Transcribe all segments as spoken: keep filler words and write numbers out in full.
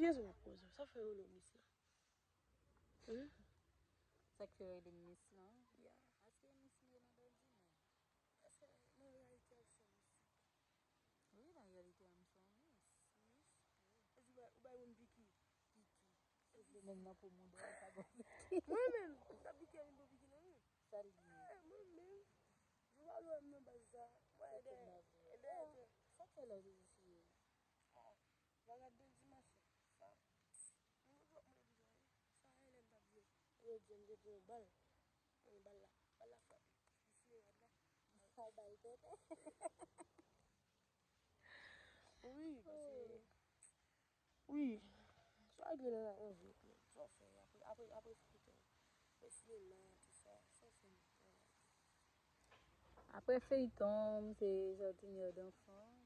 Ki rezon w ap poze? Sa fè yo rele w Miss la? Hmm? Sa k fè yo rele m Miss lan? Yeah. Èske Miss li ye nan Dòldi menm? Èske nan reyalite a w se Miss? Wi, nan reyalite a m se yon Miss. Miss? Ou bay, ou bay moun piki? Piki. Se vle menm nan po mouda, ou pa bon piki. Mwen menm, m ta piki, m bon piki nan men. Sa l ye? Eh, mwen menm. Jou pa lwen m nan baz sa. Mwen e dèyè. E dèyè tou. Sa k fè lè w te di si yo? Bagay de dimanch la. Sa. Mwen pa mwen di sa. Sa Helen t ap jwe. Yo di m te pran bal. Mwen bal la. Bal la frape. Li siye rad la. Sa bal tèt. Wi, paske wi. Sa gen nan la anvi. Sa w fè apre apre apre feyton. Apre sinema, tout sa. Sa w fè nan travay? Apre feyton, m se jardinière d'enfants.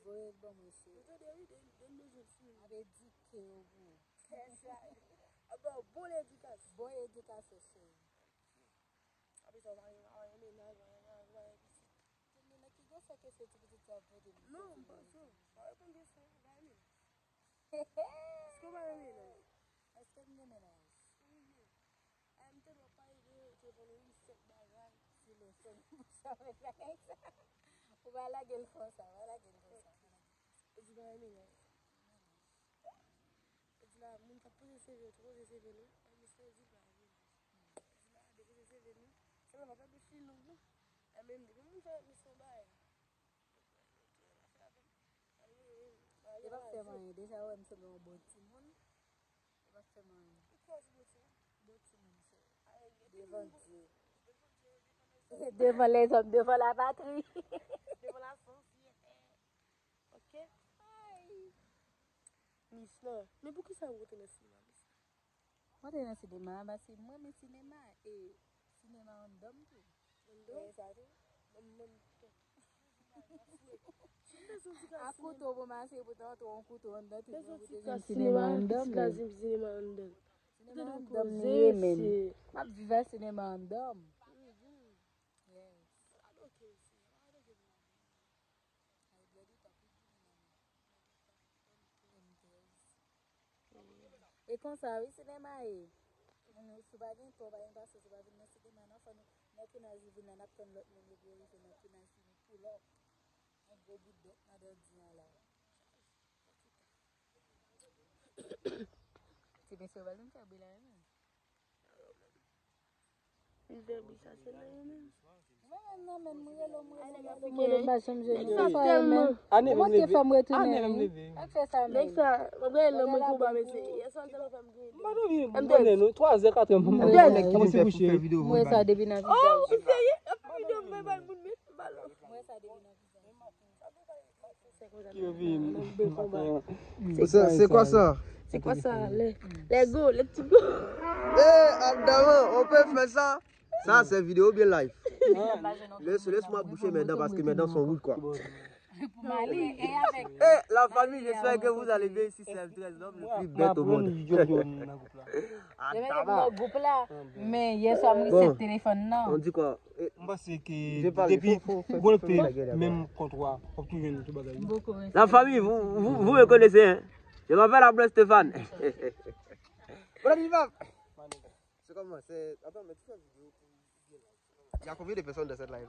Voye l ban mwen, cheri. Ap edike yo pou ou. Aba, bon ledikasyon. Bon edikasyon, cheri. Apre sa, w pa renmen, w pa renmen menaj, w pa renmen, w pa renmen pitit. Tande nan ki gwo sa kesyon ti pitit sa ap poze m. Non, m pa sou. Pa reponn kesyon, w pa renmen. Èske w pa renmen menaj? Èske m gen menaj? Mhm. M te dwe pale de telefòn wi, sèt bagay. Silans, fè m bouch avèk bagay sa. Ou pa lage l konsa, pa lage l konsa, pa lage l konsa. Ou di pa renmen menaj. Ou di la, moun k ap poze C V yo, tou poze C V nou. Ay, mesye, ou di pa renmen menaj. Ou di la, depoze C V nou. Sèlman pa pèdi fil nou, non. Ay, menm depi moun fè misyon bagay. E p ap fè m anyen. Deja, ou wè m sanble yon bon timoun. E p ap fè m anyen. Bon timoun, sè. Devan Dye. Devan lèzòm, devan lapatri. Devan la sosyete. Ok? Ay. Miss lan. Men poukisa ou rete nan sinema, Miss lan? Mwen te nan sinema a, paske mwen renmen sinema e sinema anndan m tou. Anndan? Wè sa tou? Mwen, mwen, a kouto pou mache, pou te antre yon kouto anndan tou. Mwen te jwenn sinema anndan m. Sinema anndan m li ye, men. M ap viv a sinema anndan m. Yes. E konsa, wi, sinema ye. Si w pa gen tan, w pa gen pasyans, ou pa vin nan sinema, non, fò nou, lè tounaj li vin la, n ap tann lòt moun yo pou yo rive nan tounaj fini pull up. Yon gwo bout dèt nan dandi an la. Ti mesye, w pral vin fè bri la, wi, men. Li fè bri sa, se nan yo menm. Mwen menm nan menm, mwen rele, mwen rele, mwen rele, mwen rele, m pa janm jwenn ou. Sa fè yo menm. Ou manke fè m retounen, wi. Sa k fè sa menm? Nèg sa, mwen rele nan mwen konba, mesye. Yè swa l tèlman fè m griyen. M pa dòmi, m konnen nou, twa zè, katrè pou mwen konnen ki vin fè pou fè videyo. Mwen sa depi nan vizaj. Oh, ou serye? Ap fè videyo, m bay bal moun, men, m ba l. Mwen sa depi nan vizaj. Ki yo vin maten an. Se, se kwa sa? Se kwa sa? Let, let go, let go. Eh, Adama, on peut faire ça? Ça, c'est vidéo ou bien live? Laisse, laisse-moi boucher mes dents parce que mes dents sont rouges, quoi. Pou m ale, e avèk. Eh, la famille, j'espère que vous allez bien ici, c'est M treize, l'homme le plus bête au monde. Adama. Gwoup la. Men yè swa m resèt telefòn nan. On dit quoi? M panse ke depi ou konekte menm kont ou a, w ap toujou jwenn tout bagay. La famille, vous, vous, vous me connaissez, hein? Je m'appelle Abdel Stéphane. Bon, on y va. C'est comment? C'est, attends, mais tu fais vidéo pour... Il y a combien de personnes dans cette live?